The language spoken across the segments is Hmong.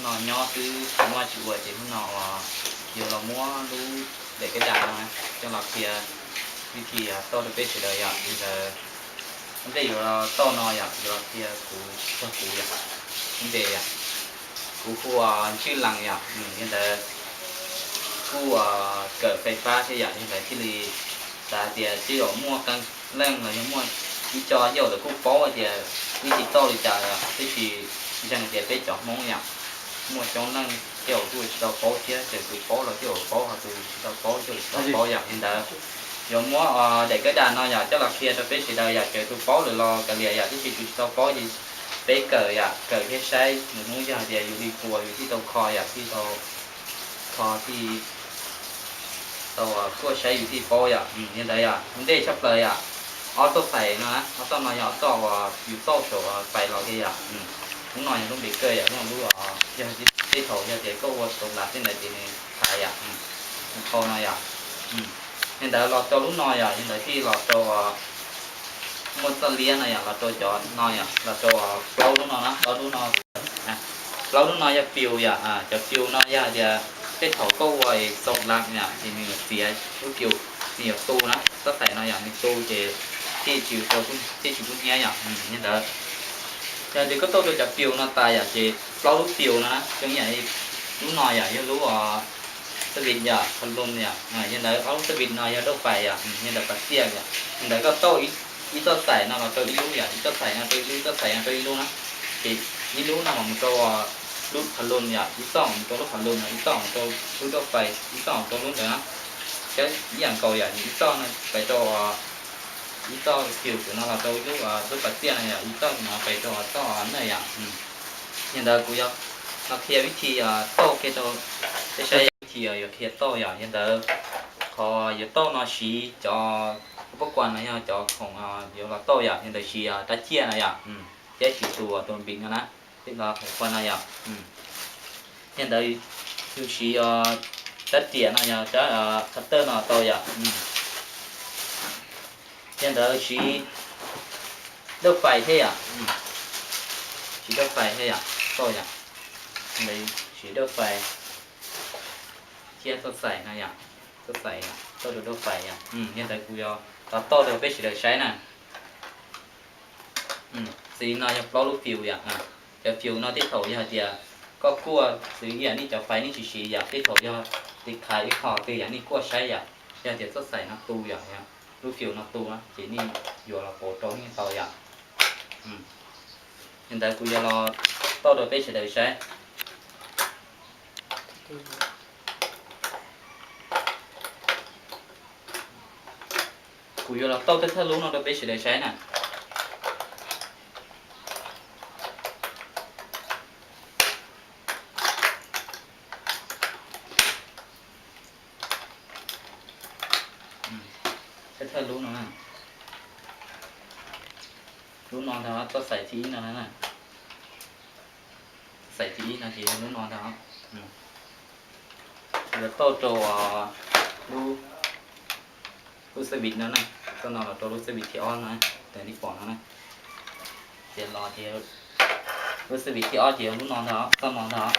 no nyob xwb tsis muaj tsis ua ces hnub no uas yuav los muab lub daim kab das no coj los qhia vij thi tauj rau peb sawv daws yom. Li ntawd ua ntej yuav los tauj no yom, yuav los qhia kuv txog kuv yom, npe yom, kuv hu ua Ntswj Lees yom. Li ntawd kuj kawm fais fab thiab yom, li ntawd thiaj li xav hais tias tej zaum muaj qee leej los yog muaj ib co yawg lawv kuj paub tias vij thi tauj li cas yom, tab sis ntseeg tias peb cov Hmoob yom, muaj coob leej tej zaum kuj tsis tau paub thiab, txawm tus paub los tej zaum paub, ho tus tsis tau paub tej zaum tsis tau paub yom. Li ntawd yuav muab daim kab das no yom coj los qhia rau peb sawv daws yom, txawm tus paub lawm los kav liam yom, tab sis tus tsis tau paub ces peb kawm yom, kawm thiab saib nws hnub yog tias yus li puas yus thiaj tau kho yom, thiaj tau kho thiaj tau kuaj saib yus thiaj paub yom. Li ntawd yom, ua ntej tshaj plaws yom, ob txoj xais no, ob txoj no yog ob txoj uas yus txauj saum fais los thiab yom. Lub no yog lub npe kawj yom, lub no lub yog tej thaum yog tias koj ua xaus las tej ntawd ces nws thaiv yom, nws qhau no yom. Li ntawd los rau lub no yom, li ntawd thiaj los rau muaj txoj liab no yom, los rau cov no yom, los rau plaub lub no na, plaub lub no, plaub lub no yog pius yom. Cov pius no yog tias tej thaum koj ua xaus las yom ces nws txiav lub pius, nws yuav tu na, txoj xais no yom, nws tu ces thiaj tsis, thiaj tsis kub hnyiab yom. Li ntawd yog tias koj tauj rau cov pius no tas yom ces plaub lub pius no na, zoo ib yam li lub no yom, yog lub xab vim yom, pha lum yom. Li ntawd ob lub xab vim no yog dauj fais yom, li ntawd pas tiaj yom. Li ntawd koj tauj ib txoj xais no los rau ib lub yom, ib txoj xais no rau ib lub, ib txoj xais no rau ib lub na. Ces ib lub no mas mus rau lub pha lum yom, ib txoj mus rau lub pha lum yom, ib txoj mus rau lub dauj fais, ib txoj mus rau lub ntawd na. Cov ib yam nkaus yom, ib txoj no pais rau ib txoj pius no los rau lub, lub pas tiaj no yom, ib txoj no pais rau txoj na yom. Li ntawd kuv yuav los qhia vij thi tauj kiag rau peb saib vij thi yuav qhia tauj yom. Li ntawd qhov yuav tauj no siv cov pob kuas no yog cov khoom yuav los tauj yom, li ntawd siv rab ciaj no yom, thiab siv tus tus npis no na, thiab los khoom kuas no yom. Li ntawd yus siv rab riam no yog rab cutter no tau yom. Li ntawd siv dauj fais thiab yom, siv dauj fais thiab yom, tauj yom. Li ntawd siv dauj fais thiab txoj xais no yom, txoj xais yom, tauj rau dauj fais yom. Li ntawd kuv yuav los tauj rau peb sawv daws saib na. Xws li no yog plaub lub fius yom. Cov fius no tej thaum yog hais tias koj kuaj xws li ib yam nej cov fais nej tsis siv yom, tej thaum yog tiv khaiv ib qho twg yom nej kuaj saib yom, yog tias txoj xais no tu yom, lub fius no tu ces nej yuav los pauv rau nej tau yom. Li ntawd kuv yuav los tauj rau peb sawv daws saib. Kuv yuav los tauj thawj thawj lub no rau peb sawv daws saib na. Thawj thawj lub no na. Lub no ntag, txoj xais thib ib no na. Xais thib ib no ces yog lub no ntag. Yuav tauj rau lub, lub xab vim no na, txoj no los rau lub xab vim thib ob no, raws li pom no na. Ces los ces lub xab vim thib ob ces yog lub no ntag, txoj no ntag.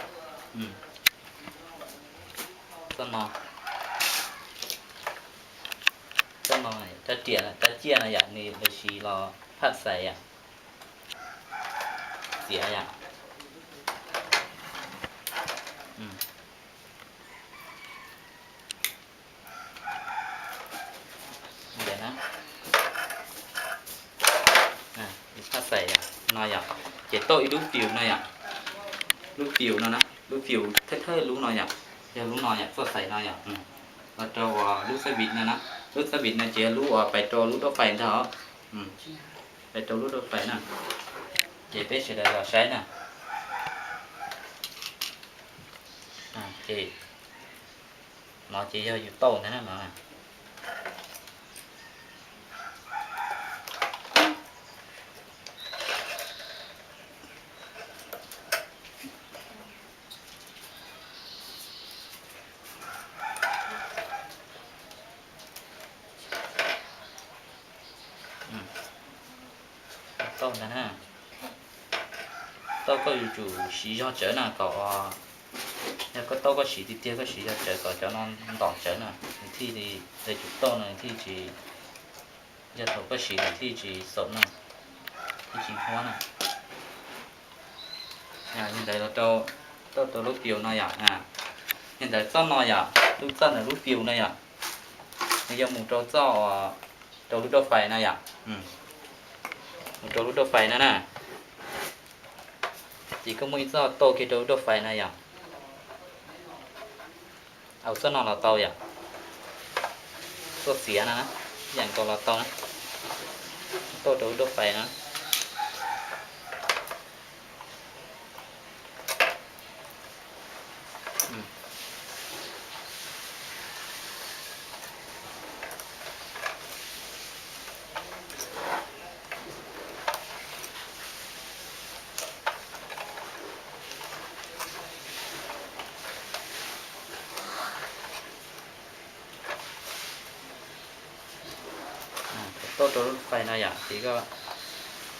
Txoj no, txoj no, rab riam, rab ciaj no yom, nws lawv siv los phaj xais yom, txiav yom. Phaj xais yom, no yom, ces tauj ib lub fius no yom, lub fius no na, lub fius thawj thawj lub no yom, yog lub no yom, txoj xais no yom, los rau lub xab vim no na, lub xab vim no ces yog lub uas pais rau lub dauj fais ntag, pais rau lub dauj fais na, ces peb sawv daws los saib na. Ces no ces yog yus tauj ntag na no. Tauj ntag na. tauj koj yuav tsum siv zog tsawv na kom, yog koj tauj koj siv tiag tiag koj siv zog tsawv kom cov no ntom tsawv na nws thiaj li, yuav tsum tauj no nws thiaj tsis, yog thaum koj siv nws thiaj tsis xaum no, thiaj tsis huab na. Yog ntawd los rau, tauj rau lub piu no yom. Yog ntawd txoj no yom, lub txoj ntawm lub piu no yom, nws yog mus rau txoj, rau lub rauj fais no yom. Mus rau lub rauj fais no na. Ces koj muaj ib txoj tauj kiag rau lub rauj fais no yom. Au txoj no los tau yom. Txoj xiav no na, ib yam nkaus los tau na. Tauj rau lub rauj fais no. Tauj rau lub fais no yom, ces koj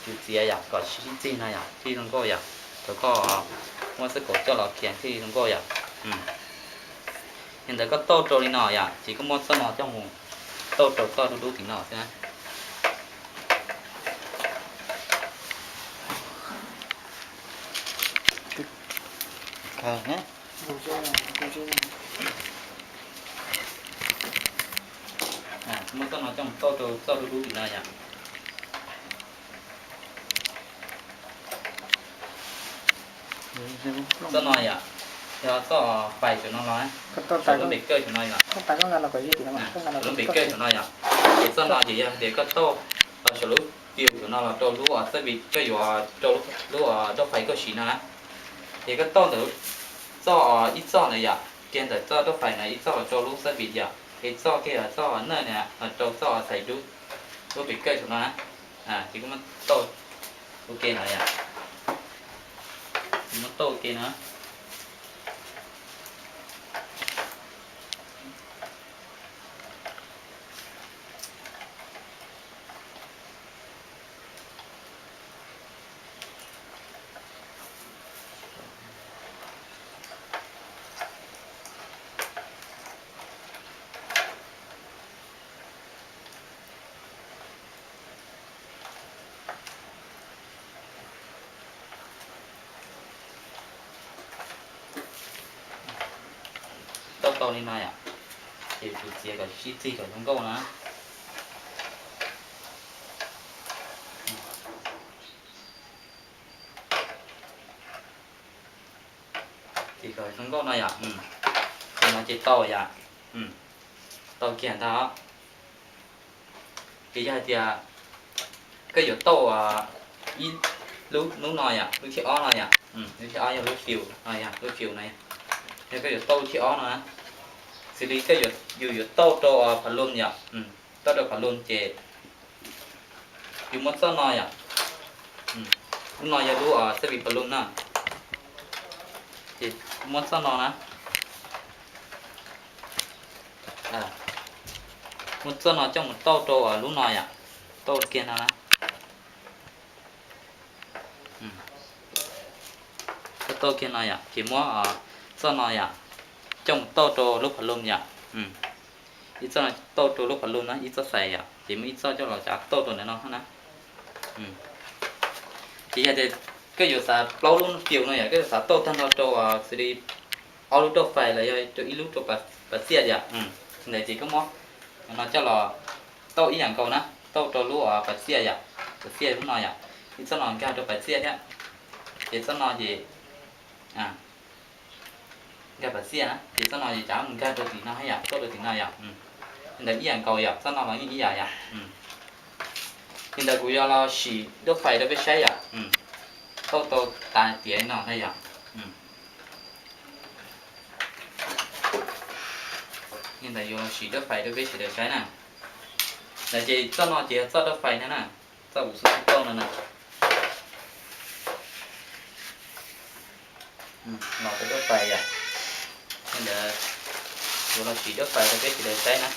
tsum txiav yom kom sib txig no yom thiaj zoo nkauj yom. Thaum koj muab xab kaum coj los kiag thiaj zoo nkauj yom. Yog ntawd koj tauj rau li no yom, ces koj muab txoj no coj mus tauj rau txoj dub dub tim no xwb na. Muab txoj no coj mus tauj rau txoj dub dub tim no yom. Txoj no yom, yog txoj fais saum no los, saum lub npe kawj saum no yom, saum lub npe kawj saum no yom. Ces txoj no ces yog tias koj tauj saum lub piu saum no los rau lub xab vis koj yuav rau lub rauj fais koj siv no na. Ces koj tauj ntawm txoj ib txoj ntawd yom, kiag ntawm txoj rauj fais ntawd ib txoj los rau lub xab vis yom, es txoj kiag txoj nawj ntawd los rau txoj xais dub, lub npe kawj saum no na. Ces koj muab tauj ua ke no yom, muab tauj ua ke no. Tau tau li no yom, ces tsum txiav kom sib txig kom zoo nkauj na. Ces kom zoo nkauj no yom, ces no ces tau yom, tau kiag ntag. Ces yog hais tias koj yuav tauj ib lub, lub no yom, lub thib ob no yom, lub thib ob yog lub fiu no yom, lub fiu no yog, yog koj yuav tauj lub thib ob no na, xws li koj yuav, yus yuav tauj rau phav lum yom, tauj rau phav lum ces yus muab txoj no yom, lub no yog lub xab vis phav lum na, ces muab txoj no na, muab txoj no coj mus tauj rau lub no yom, tauj kiag no na. Tauj kiag no yom, ces muab txoj no yom, coj mus tauj rau lub phav lum yom. Ib txoj no tauj rau lub phav lum na, ib txoj xais yom, ces muab ib txoj coj los txav tauj rau ntawm no na. Ces yog tias koj yuav xav plaub lub fiu no yom, koj yuav xav tauj tag nrho rau xws li ob lub rauj fais los yog rau ib lub rau pas xiaj yom, ntawd ces koj muab no coj los tauj ib yam nkaus na, tauj rau lub pas xiaj yom, pas xiaj lub no yom, ib txoj no nkag rau pas xiaj thiab, ces txoj no ces nkag pas xiaj na, ces txoj no ces cav mus nkag rau tim no thiab yom, tauj rau tim no yom. Li ntawd ib yam nkaus yom, txoj no los yeej ib yam yom. Li ntawd kuv yuav los sim duab fais rau peb saib yom, tauj tau tas tiav li no na yom. Li ntawd yuav los sim duab fais rau peb sawv daws saib na. Ntawd ces txoj no ces yog txoj duab fais na na, txoj kuv xub tauj no na. Los rau duab fais yom. Li ntawd yuav los sim duab fais rau peb sawv daws saib na.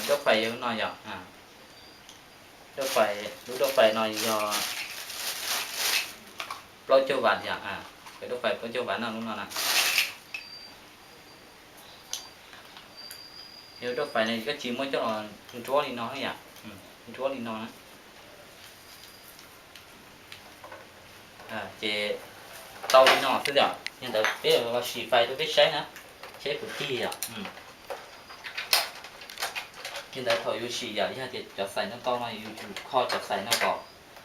Duab fais yog no yom. Lub dawj fais, lub dawj fais no yog plaub caug vaj yom, lub dawj fais plaub caug vaj no lub no na. Yog lub dawj fais no koj tsis muab coj los nruab li no yom, nruab li no na. Ces tau li no xwb yom, yog ntawd peb los sim fais rau peb saib na, saib puas tig yom. Yog ntawd thaum yuav sim yom, yog tias cov xais no tau no yus tsum kho cov xais no kom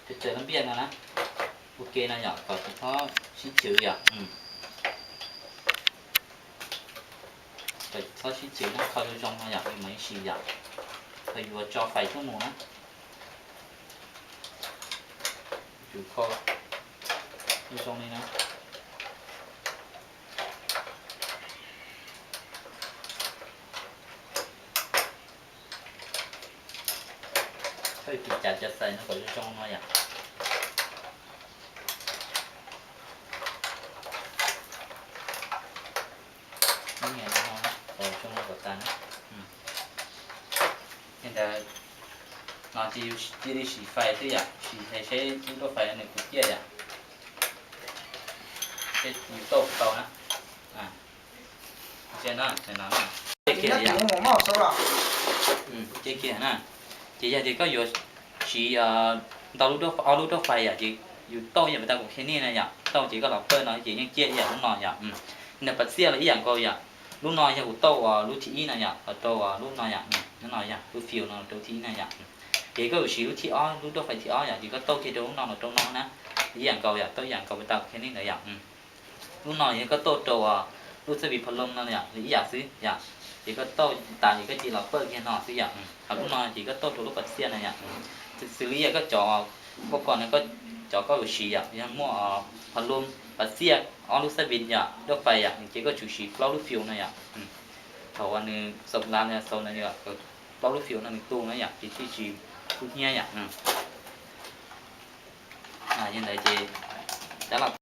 tsawg tsawg lub npiaj no na. Ua ke no yom, kom tsis txhob sib chwv yom. Kom tsis txhob sib chwv no, kho zoo zoo no yom, yus mam li sim yom. Thaum yuav tso fais tuaj mus na, tsum kho zoo zoo li na. Koj yuav tsum cav cov xais no kom zoo zoo no yom. Lub niag no kom zoo no kom tas na. Li ntawd no ces yus cia li sim fais xwb yom, sim fais seb lub dawj fais nws puas ciaj yom. Seb yus tauj tau na. Ces no, ces kiag na, ces yog tias koj yuav siv ntau lub, ob lub dawj fais yom, ces yus tauj ib yam li tau kuv qhia nej na yom, tauj ces koj los pawj no ces yeej ciaj ib yam lub no yom. Nws pas xiaj los ib yam nkaus yom. Lub no yog kuv tauj uas lub thib ib no yom, los rau lub no yom, lub no yog lub fiu no rau lub thib ib na yom. Ces koj yuav siv lub thib ob, lub dawj fais thib ob yom, ces koj tauj kiag rau lub no los rau no na, ib yam nkaus yom, tauj ib yam nkaus li tau kuv qhia nej ntawd yom. Lub no yog koj tauj rau lub xab vim pha loos no yom, ib yam xwb yom. Ces koj tauj tas ces koj cia li los pawj kiag no xwb yom. Ho lub no ces koj tauj rau lub pas xiaj na yom. Xws li yog koj cov, koj ko no koj cov koj yuav siv yom, yog muaj pha loos, pas xiaj, ob lub xab vim yom, dawj fais yom, ces koj tsum siv plaub lub fiu no yom. Thaum uas nws xaus lav no, xaus no, plaub lub fiu no nws tu na yom, ces thiaj tsis kub hnyiab yom. Yog ntawd ces cab los